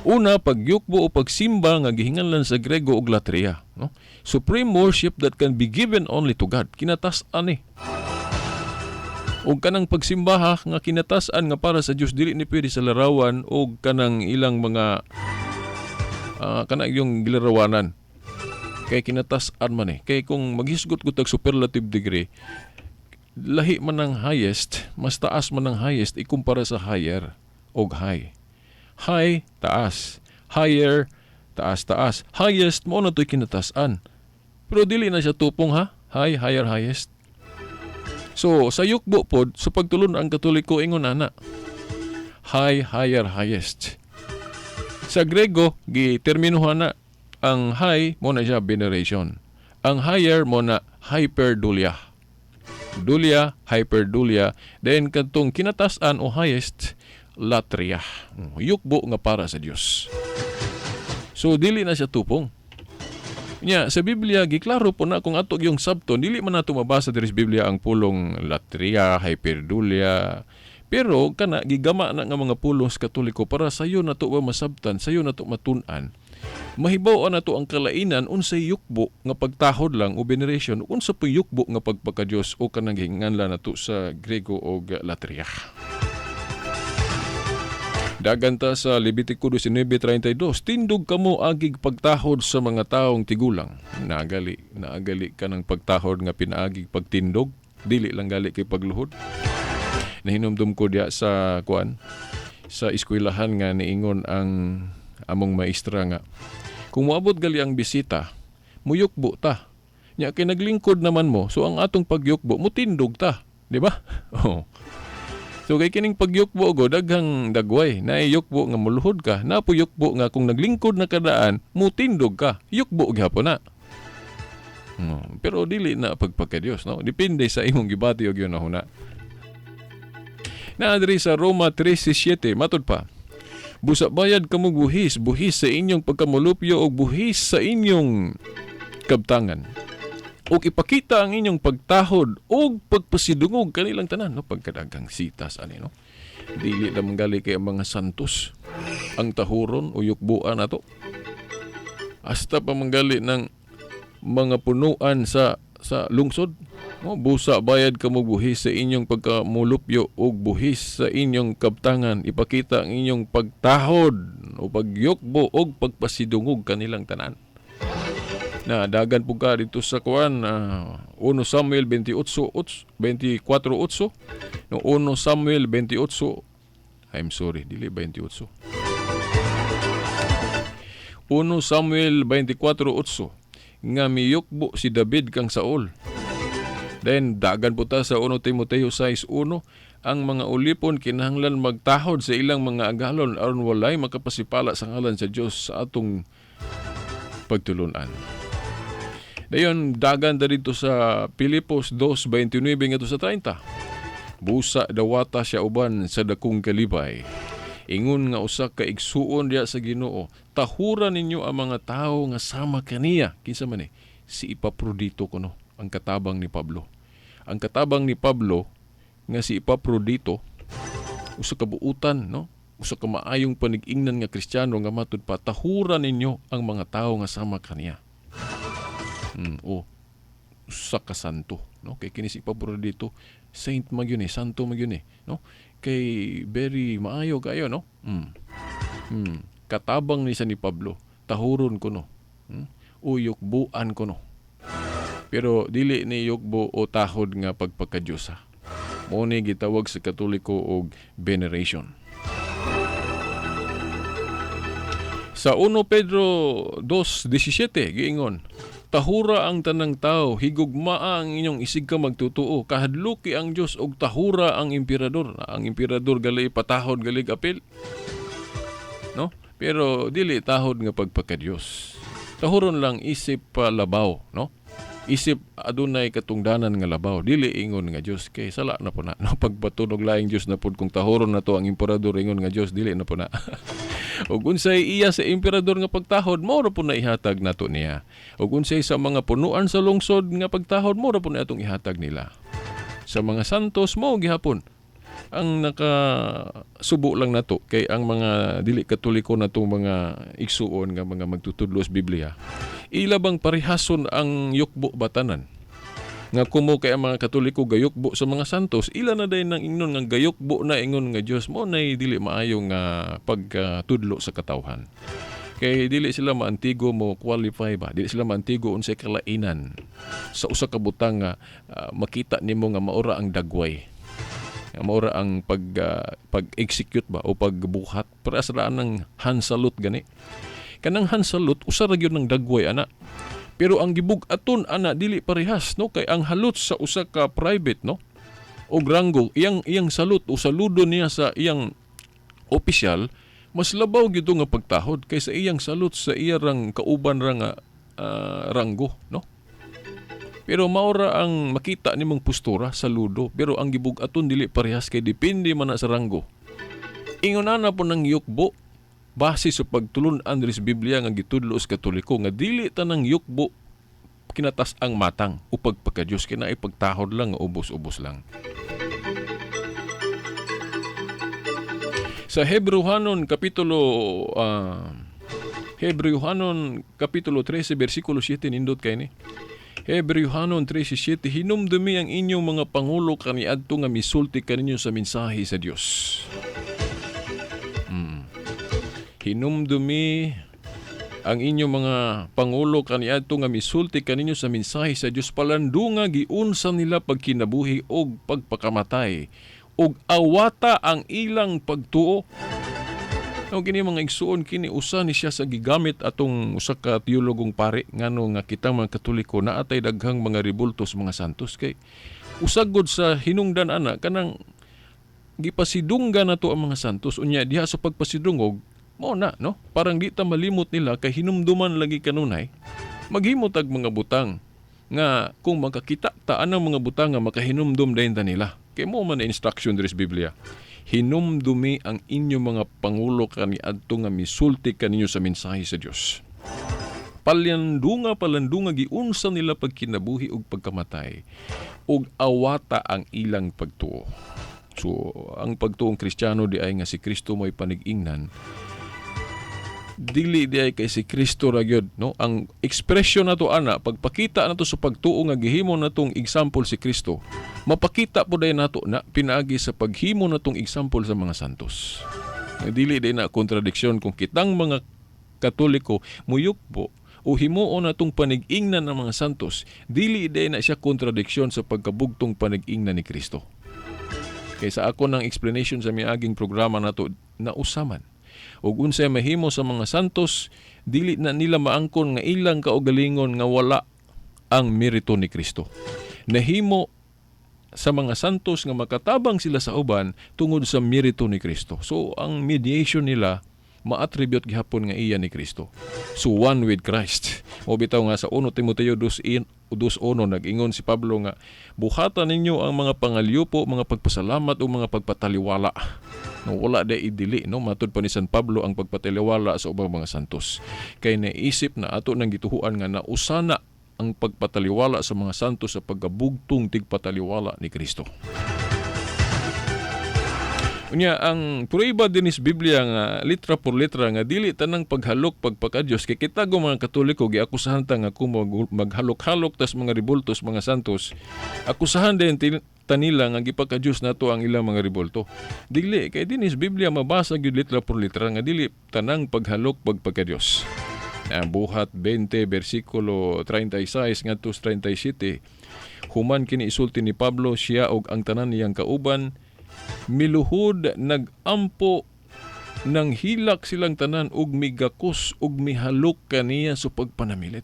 Una, pagyukbo o pagsimba nga gihinganlan sa Grego og latria, no? Supreme worship that can be given only to God. Kinatas-an ni. Og kanang pagsimbaha nga kinatas-an nga para sa Dios, dili ni pwede sa larawan og kanang ilang mga kanang yung gilarawanan. Kay kinatas-an man eh. Kay kung maghisgot ko tag superlative degree, lahi man ang highest, mas taas man ang highest ikumpara sa higher og high. High, taas. Higher, taas, taas. Highest, mo na to'y kinatasan. Pero dili na siya tupong ha. High, higher, highest. So, sa yukbo pod, sa pagtulon ang Katoliko ingon ana. High, higher, highest. Sa Grego, giterminuhan na ang high mo na siya veneration. Ang higher mo na hyperdulia. Dulia, hyperdulia. Then kadtong kinatasan o highest, latria. Yukbo nga para sa Dios. So dili na siya tupong. Nya sa Biblia giklaro po na kung ato yung sabton, dili man nato mabasa diri sa Biblia ang pulong latria, hyperdulia. Pero kana gigama na nga mga pulong sa Katoliko para sayo nato ba masabtan, sayo nato matun-an. Mahibaw nato ang kalainan unsay yukbo nga pagtahod lang o veneration, unsa po yukbo nga pagpakadiyos o kanang gihinganlan nato sa Grego og latria. Dagan ta sa Levitico 19:32, tindog kamo agig pagtahod sa mga taong tigulang. Naagali, naagali ka ng pagtahod nga pinaagig pagtindog, dili lang gali kay pagluhod. Nahinumdum ko diya sa kuan, sa eskwelahan nga niingon ang among maestra nga kung moabot gali ang bisita, muyukbo ta. Nya kay naglingkod naman mo, so ang atong pagyukbo mutindog ta, di ba? Oh. So kay kining pagyukbo go daghang dagway, naay yukbo nga muluhod ka, napo yukbo nga kung naglingkod na kadaan, mutindog ka, yukbo gihapon na. Pero dili na pagpakadiyos, no? Depende sa imong gibati og yun na. Na diri sa Roma 3:7, matud pa. Busa bayad kamo buhis, buhis sa inyong pagkamulupyo o buhis sa inyong kabtangan. Og ipakita ang inyong pagtahod og pagpasidungog kanilang tanan, no? Pagkadaghang sitas ani, no? Dili na manggali kay ang mga santos ang tahuron o yukbuan nato. Hasta pa manggali ng mga punuan sa lungsod. No, busa bayad kamo buhis sa inyong pagkamulupyo og buhis sa inyong kabtangan. Ipakita ang inyong pagtahod o pagyukbo og pagpasidungog kanilang tanan. Na dagan po ka dito sa kuan, 1 Samuel 28 24:8, no? 1 Samuel 28, I'm sorry, dili 28, 1 Samuel 24:8 nga miyukbo si David kang Saul. Then dagan po ta sa 1 Timoteo 6:1, ang mga ulipon kinahanglan magtahod sa ilang mga agalon aron walay makapasipala sa ngalan sa Dios sa atong pagtulunan. Dayon dagan ta dito sa Pilipos 2:29 ngadto sa 30. Busa dawata siya uban sa dakong kalipay. Ingon nga usa ka igsuon diya sa Ginoo, tahura ninyo ang mga tawo nga sama kaniya. Kinsa man eh? Si Epaprodito kuno, ang katabang ni Pablo. Ang katabang ni Pablo nga si Epaprodito, usa ka buutan, no? Usa ka maayong panig-ingnan nga Kristiyano nga matud pa, tahura ninyo ang mga tawo nga sama kaniya. Oh, usa ka santo, no? Kay kini si Epaprodito, saint man gyud eh, santo man gyud eh, no? Kay very maayo kayo, no? Katabang ni siya ni Pablo, tahuron ko, no. Uyukbuan ko, no. Pero dili ni yukbo o tahod nga pagpakadyosa. Mo ni gitawag sa Katoliko og veneration. Sa 1 Pedro 2:17 giingon, tahura ang tanang tao, higugmaa ang inyong isig ka magtutuo, kahadluki ang Dios og tahura ang emperador. Ang emperador gali patahod gali apil. No? Pero dili tahod nga pagpakadiyos. Tahuron lang isip pa labaw, no? Isip adunay katungdanan nga labaw, dili ingon nga Dios kay sala na po na. No, pagpatunog laing Dios na pod kung tahuron na to ang emperador ingon nga Dios, dili na po na. Ug unsay iya sa emperador nga pagtahod, mao ra po na ihatag nato niya. Ug unsay sa mga punuan sa lungsod nga pagtahod, mao ra po na atong ihatag nila. Sa mga santos mo gihapon ang nakasubo lang nato kay ang mga dili Katoliko natong mga igsuon nga mga magtutudlo sa Biblia, ila bang parehason ang yukbo batanan nga kumo kay ang mga Katoliko gayukbo sa mga santos, ila na day nang ingnon nga gayukbo na ingon nga Dios mo nay dili maayo nga pagtudlo sa katawhan kay dili sila maantigo mo qualify ba, dili sila maantigo unsay kalainan sa usa ka butang nga makita nimo nga maura ang dagway, nga maura ang pag-execute ba o pagbuhat para sa ng hansalot. Gani kanang hansalot, usa ra gyud ng dagway ana, pero ang gibug-aton ana dili parehas, no, kay ang halot sa usa ka private, no, og ranggo iyang iyang salute o saludo niya sa iyang opisyal, mas labaw gyud nga pagtahod kaysa iyang salute sa iyang kauban ra nga ranggo, no. Pero maura ang makita nimong postura, saludo, pero ang gibug-aton dili parehas kay depende man na sa ranggo. Ingon ana po ng yukbo base sa pagtulun-an diri sa Biblia nga gitudlo sa Katoliko nga dili tanang yukbo kinatas ang matang o pagpakadiyos, kina pagtahod lang nga ubos-ubos lang. Sa Hebreohanon kapitulo 13 bersikulo 7, nindot kay ni. Hebreohanon 13:7, "Hinumdumi ang inyong mga pangulo kaniadto nga misulti kaninyo sa mensahe sa Dios." Hinumdumi ang inyong mga pangulo kaniadto nga misulti kaninyo sa mensahe sa Dios, palandunga giunsa nila pagkinabuhi og pagpakamatay ug awata ang ilang pagtuo. No, kini mga igsuon, kini usa ni siya sa gigamit atong usa ka teologong pare ngano nga kitang mga Katoliko naatay daghang mga rebulto sa mga santos kay usagod sa hinungdan ana kanang gipasidunggan nato ang mga santos. Unya diha sa pagpasidungog mao na, no, parang di ta malimot nila kay hinumduman lagi kanunay maghimo tag mga butang nga kung makakita ta anang mga butang nga makahinumdum dayon ta nila kay mo man na instruction diri sa Biblia: "Hinumdumi ang inyong mga pangulo kaniadto nga misulti kaninyo sa mensahe sa Dios. Palandunga, palandunga giunsa nila pagkinabuhi ug pagkamatay ug awata ang ilang pagtuo." So ang pagtuong Kristiyano di ay nga si Kristo mo'y panig-ingnan, dili di ay kay si Kristo ra gyud, no. Ang ekspresyon nato ana, pagpakita nato sa pagtuo nga gihimo natong example si Kristo, mapakita po dayon nato na pinaagi sa paghimo natong example sa mga santos. Nga dili day na kontradiksyon kung kitang mga Katoliko muyukbo o himuon natong panig-ingnan ng mga santos, dili day na siya kontradiksyon sa pagkabugtong panig-ingnan ni Kristo. Kay sa ako ng explanation sa miaging programa nato, nausaman ug unsay mahimo sa mga santos, dili na nila maangkon nga ilang kaugalingon nga wala ang merito ni Kristo. Nahimo sa mga santos nga makatabang sila sa uban tungod sa merito ni Kristo. So ang mediation nila ma-attribute gihapon nga iya ni Kristo. So one with Christ. Mo bitaw nga sa 1 Timoteo 2:1 nag-ingon si Pablo nga buhatan ninyo ang mga pangalyupo, mga pagpasalamat o mga pagpataliwala. No, wala day idili, no, matud pa ni San Pablo ang pagpataliwala sa ubang mga santos. Kay naisip na ato nang gituhuan nga nausana ang pagpataliwala sa mga santos sa pagkabugtong tigpataliwala ni Kristo. Unya ang prueba din is Biblia nga litra por litra nga dili tanang paghalok pagpakadiyos kay kita go mga Katoliko giakusahan ta nga kung maghalok-halok tas mga rebultos mga santos, akusahan din tanila nga gipakadiyos nato ang ilang mga rebulto. Dili kay din is Biblia mabasa gyud litra por litra nga dili tanang paghalok pagpakadiyos. Ang Buhat 20 bersikulo 36 ngadto 37, human kini isulti ni Pablo, siya og ang tanan niyang kauban miluhod, nagampo nang hilak silang tanan ug migakos ug mihalok kaniya sa pagpanamilit.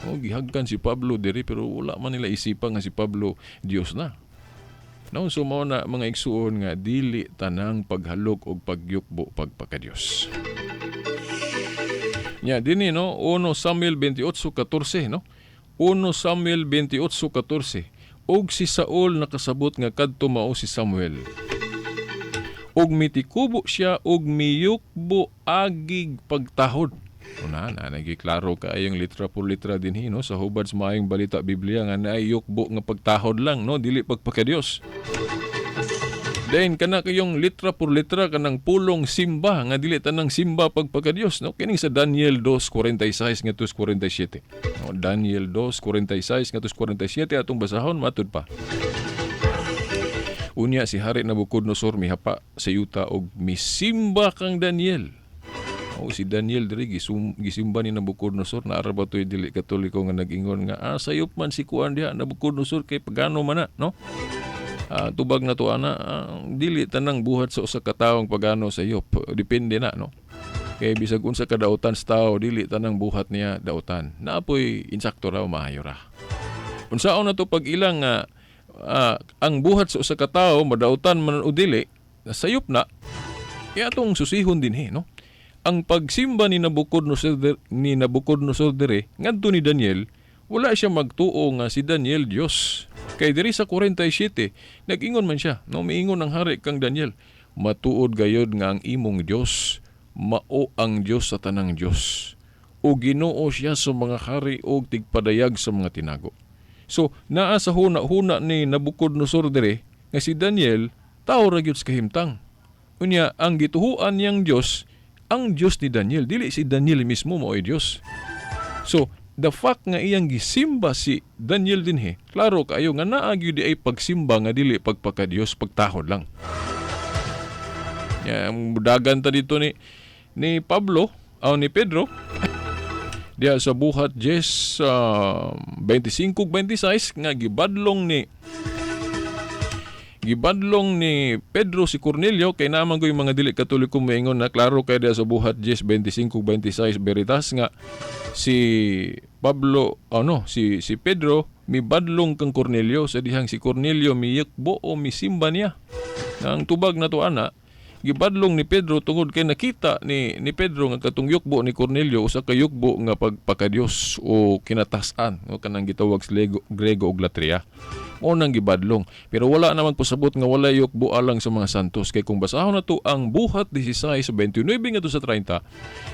O gihagkan si Pablo diri pero wala man nila isipan nga si Pablo Dios na. No, so mao na mga igsuon nga dili tanang paghalok og pagyukbo pagpakadiyos. Nya dinhi, no, 1 Samuel 28:14, no. 1 Samuel 28:14. "Og si Saul nakasabot nga kadto mao si Samuel. Ug mitikubo siya ug miyukbo agig pagtahod. Una na nagiklaro kaayong litra por litra dinhi, no, sa hubad sa Maayong Balita Biblia nga naay yukbo nga pagtahod lang, no, dili pagpakadios. Then kana kayong litra por litra kanang pulong simba nga dili tanang simba pagpakadios, no, kining sa Daniel 2:46 ngadto 47. No, Daniel 2:46 ngadto 47 atong basahon. Matud pa, "Unya si Hari Nabucodonosor mihapa sa yuta og misimba kang Daniel." O si Daniel diri gisimba ni Nabucodonosor. Naa ba to'y dili Katoliko nga nag-ingon nga sayop man si kuan diha, Nabucodonosor, kay pagano man na, no? Tubag na to ana, dili tanang buhat sa usa ka tawo pagano sayop. Depende na, no? Kay bisag unsa ka dautan sa tao, dili tanang buhat niya dautan. Naapoy insakto ra o maayo ra. Unsaon na to pag ilang nga ang buhat sa usa ka tawo madautan man o dili, sayop na, kaya atong susihon dinhi, no? Ang pagsimba ni Nabucodonosor dire ngadto ni Daniel, wala siya magtuo nga si Daniel Dios. Kay diri sa 47, nag-ingon man siya, no, miingon ang hari kang Daniel, "Matuod gayod nga ang imong Dios mao ang Dios sa tanang Dios. O Ginoo siya sa mga hari og tigpadayag sa mga tinago." So, naa sa huna-huna ni Nabucodonosor dire nga si Daniel tao ra gyud sa kahimtang. Unya ang gituhuan niyang Dios, ang Dios ni Daniel, dili si Daniel mismo mao'y Dios. So, the fact nga iyang gisimba si Daniel dinhi, klaro kaayo nga naa gyud ay pagsimba nga dili pagpakadiyos, pagtahod lang. Ya, ang dagan ta dito ni Pablo o ni Pedro diya sa Buhat 10, 25 26 nga gibadlong ni Pedro si Cornelio, kay naman ko yung mga dili Katoliko moingon na klaro kay diya sa Buhat 10, 25 26 veritas nga si Pablo, ano, si si Pedro mibadlong kang Cornelio sa dihang si Cornelio miyukbo o misimba niya. Na ang tubag na to ana, gibadlong ni Pedro tungod kay nakita ni Pedro nga katong yukbo ni Cornelio usa ka yukbo nga pagpakadiyos o kinatasan o kanang gitawag sa Grego og latria. Mo nang gibadlong. Pero wala naman pasabot nga wala yukbo alang sa mga santos, kay kung basahon nato ang Buhat 16 sa 29 ngadto sa 30,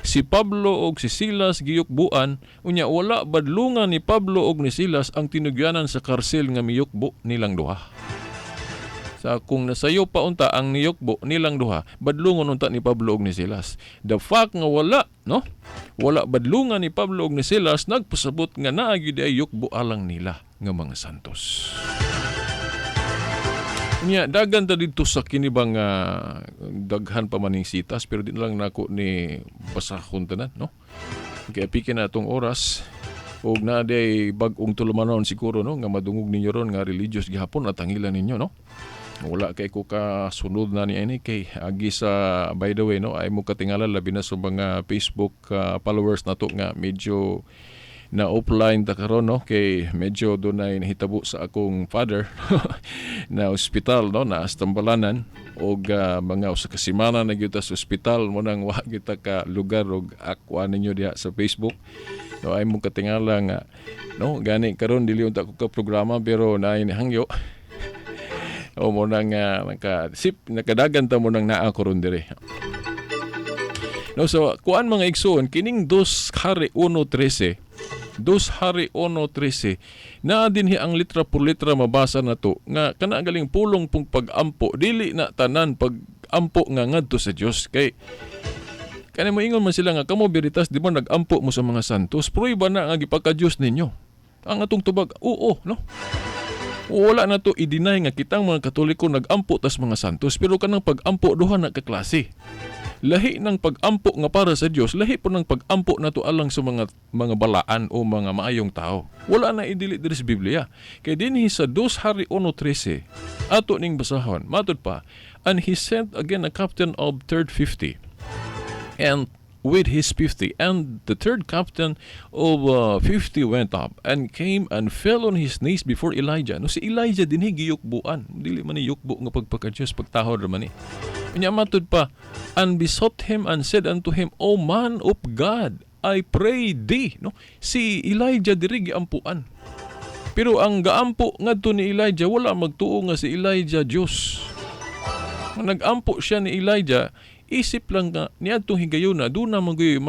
si Pablo og si Silas giyukbuan, unya wala badlungan ni Pablo og ni Silas ang tinugyanan sa karsel nga miyukbo nilang duha. Sa kung nasayo pa unta ang niyukbo nilang duha, badlungon unta ni Pablo og ni Silas. The fact nga wala, no? Wala badlungan ni Pablo og ni Silas, nagpasabot nga naa gyud ay yukbo alang nila nga mga santos. Nya dagan ta didto sa kini bang daghan pa maning sitas, pero di na lang nako ni basahon tanan, no? Kaya piki na atong oras og naa day bag-ong tulumanon siguro, no, nga madungog ninyo ron nga religious gihapon at ang ilan ninyo, no? Wala kay ko kasunod na ni ani kay agi sa, by the way, no, ay mo katingala labi na sa mga Facebook followers nato nga medyo na offline ta karon, no, kay medyo dunay nahitabo sa akong father na ospital, no, na Tambalanan og mga usa ka semana na gyud ta sa ospital. Mo nang wa gyud ta ka lugar og akwa ninyo diha sa Facebook, no. Ay mo katingala nga, no, gani karon dili unta ko ka programa, pero naay nihangyo o mo nang naka sip nakadagan ta mo nang naa ko ron dire, no. So kuan, mga igsoon, kining 2 Hari 1:13, 2 Hari 1:13, naa dinhi ang litra por litra mabasa na to nga kana galing pulong pong pag-ampo, dili na tanan pag-ampo nga ngadto sa Dios, kay kani moingon man sila nga kamo Veritas, di ba nag-ampo mo sa mga santos, prueba na nga gipaka-Dios ninyo. Ang atong tubag, oo, no, wala na to i-deny nga kitang mga Katoliko nag-ampo tas mga santos, pero kanang pag-ampo, duha na ka klase. Lahi ng pag-ampo nga para sa Dios, lahi po ng pag-ampo nato alang sa mga balaan o mga maayong tao. Wala na idili diri sa Biblia. Kay dinhi sa 2 Hari 1:13, ato ning basahon, matud pa, "And he sent again a captain of third 50 and with his 50. And the third captain of 50 went up and came and fell on his knees before Elijah." No, si Elijah dinhi giyukbuan. Dili man ni yukbo nga pagpakadiyos, pagtahod ra man ni. Unya matud pa, "And besought him and said unto him, O man of God, I pray thee." No, si Elijah diri giampuan. Pero ang gaampo ngadto ni Elijah, wala magtuo nga si Elijah Dios. Nagampo siya ni Elijah, isip lang nga niadtong higayuna doon na magyuy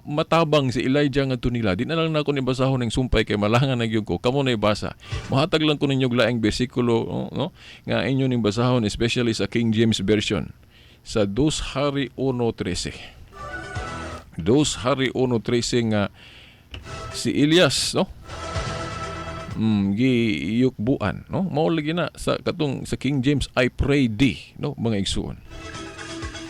matabang si Elijah ngadto nila. Di na lang nako ni basahon ng sumpay kay malangan na gyud ko. Kamo na ibasa. Mohatag lang ko ninyo og laing bersikulo, no, nga inyo ning basahon, especially sa King James Version sa 2 Hari 1:13. 2 Hari 1:13 nga si Elias, no, giyukbuan, no, mao lagi na sa katong sa King James, "I pray thee," no, mga igsuon.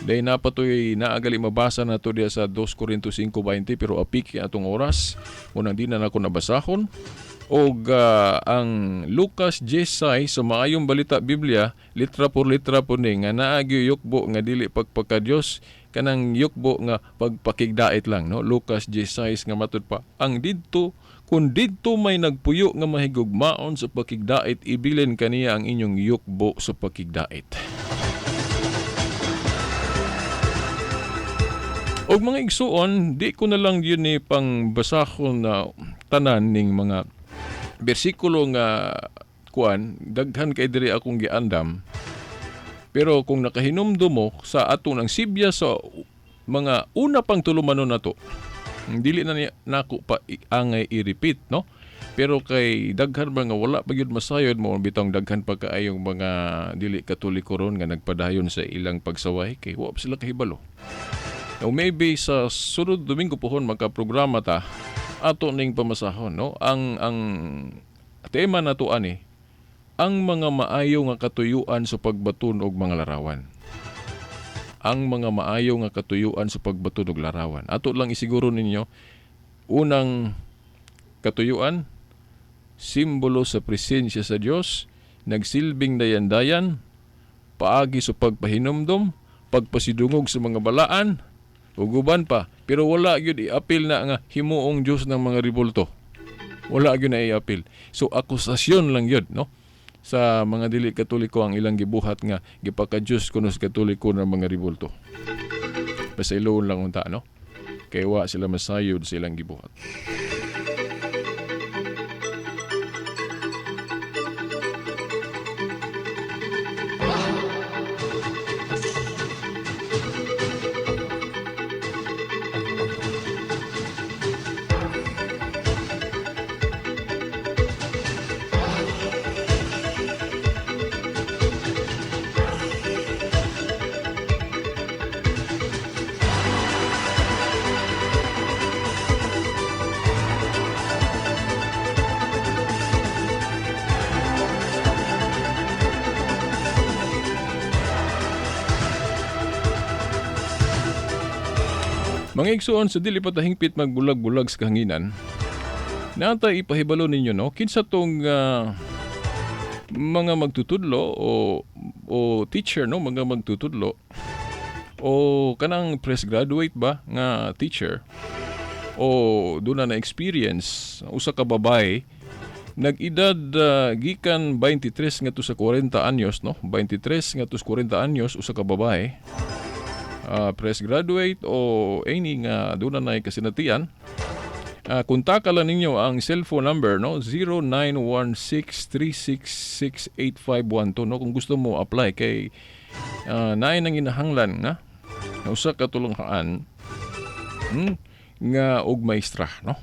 Dahil napatoy naagali mabasa na to diya sa 2 Corinto 5:20, pero apik atong oras unang di na nako nabasahon. Og ang Lucas 16 sa Maayong Balita Biblia, litra por litra po ni nga naa gyud yukbo nga dili pagpaka-Dios, kanang yukbo nga pagpakigdait lang, no. Lucas 16 nga matud pa ang didto, "Kung didto may nagpuyo nga mahigugmaon sa pakigdait, ibilin kaniya ang inyong yukbo sa pakigdait." Og mga igsuon, di ko na lang yun ni pangbasahon na tanan ning mga bersikulo nga kuan, daghan kay diri akong giandam. Pero kung nakahinumdum mo sa atong ang sibya sa mga una pang tulumanon nato, dili na niya nako pa angay i-repeat, no? Pero kay daghan ba nga wala pa gyud masayod mo bitong daghan pa kaayong mga dili Katoliko ron nga nagpadayon sa ilang pagsaway kay wa pa sila kahibalo. Now, maybe sa sunod Domingo pohon magka-programa ta ato ning pamasahon, no? Ang tema nato ani ang mga maayo nga katuyuan sa pagbaton og mga larawan. Ang mga maayo nga katuyuan sa pagbaton og larawan. Ato lang isiguro ninyo, unang katuyuan, simbolo sa presensya sa Dios, nagsilbing dayan-dayan, paagi sa pagpahinumdom, pagpasidungog sa mga balaan, ug uban pa. Pero wala gyud iapil na nga himuong Dios ng mga ribulto. Wala gyud na iapil. So akusasyon lang gyud, no, sa mga dili Katoliko ang ilang gibuhat nga gipaka-Dios kuno sa Katoliko ng mga ribulto. Pasayloon lang unta, no? Kay wa sila masayod sa ilang gibuhat. Mga igsuon, sa dili pa ta hingpit magbulag-bulag sa kahanginan, naatay ipahibalo ninyo, no, kinsa tong mga magtutudlo o teacher, no, mga magtutudlo o kanang fresh graduate ba nga teacher o doon na experience, usa ka babae nag-edad gikan 23 ngadto sa 40 anyos, no, 23 ngadto sa 40 anyos, usa ka babae, fresh graduate o any nga doon na kasinatian, kontaka lang ninyo ang cellphone number, no, 0916-366-8512, no, kung gusto mo apply kay naay nang inahanglan nga na usa ka tulunghaan nga og maestra, no,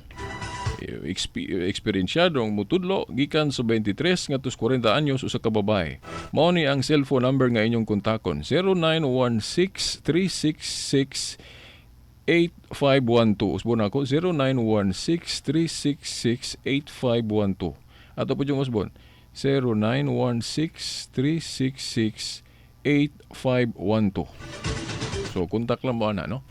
eksperyensyadong mutudlo gikan sa 23 ngadto sa 40 anyos, usa ka babae. Mao ni ang cellphone number nga inyong kontakon, 0916 366 8512. Usbon ako, 0916 366 8512. Ato po yung usbon, 0916 366 8512. So kontak lang mo ana, no.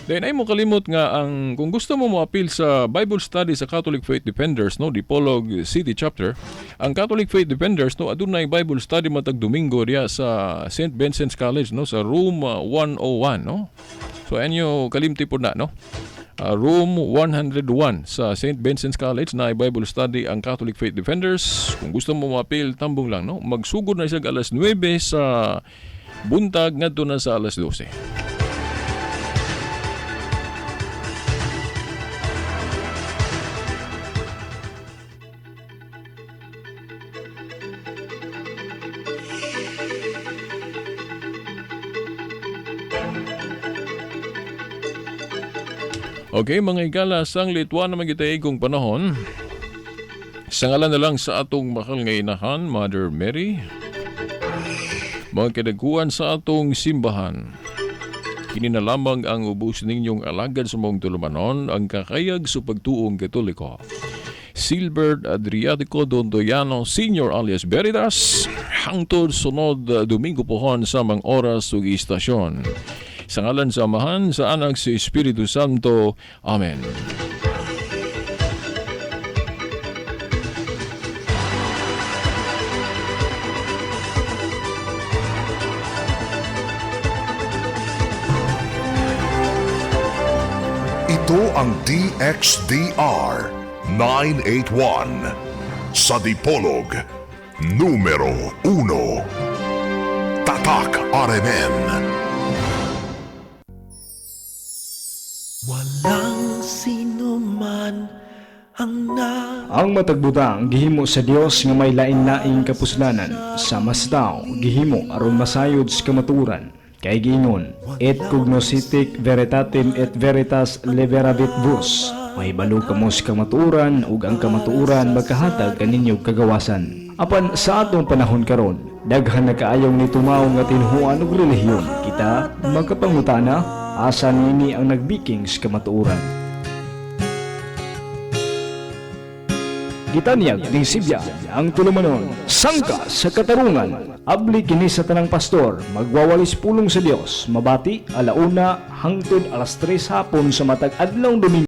Then ay mo kalimot nga ang kung gusto mo moapil sa Bible study sa Catholic Faith Defenders, no, Dipolog City Chapter, ang Catholic Faith Defenders, no, adunay Bible study matag Domingo diya sa St. Vincent's College, no, sa room 101, no. So inyo kalimti po na, no. Room 101 sa St. Vincent's College na Bible study ang Catholic Faith Defenders. Kung gusto mo moapil, tambong lang, no. Magsugod na siya alas 9 sa buntag ngadto na sa alas 12. Okay, mga higala, sang litwa naman kita igong panahon. Sa ngalan na lang sa atong mahal nga inahan, Mother Mary, mga kadaguan sa atong simbahan. Kini na lamang ang ubos ninyong alagad sa mong tulumanon, ang kakayag sa pagtuong Katoliko. Silbert Adriatico Dondoyano Sr. alias Veritas, hangtod sunod Domingo pohon sa mang oras ug istasyon. Sa ngalan sa Amahan, sa Anak, sa Espiritu Santo. Amen. Ito ang DXDR 981 sa Dipolog, numero 1. Tatak RMN. Walang sino man ang na Ang matag butang gihimo sa Dios nga may lain-laing kapuslanan sama sa tao gihimo aron masayod sa kamatuoran kay giingon, "Et cognoscitic veritatem et veritas liberavit vos," mahibalo kamo sa kamatuoran ug ang kamatuoran magkahatag kaninyo kagawasan. Apan sa atong panahon karon, daghan na kaayong nitumaw nga tinhuan og relihiyon. Kita magkapangutana, asa nini ang nagbiking sa kamatuoran? Gitanyag ni Sibya ang tulumanon, sangka sa katarungan. Abli kini sa tanang pastor, magwawalis pulong sa Dios, mabati 1:00 hangtod 3:00 hapon sa matag adlaw Domingo.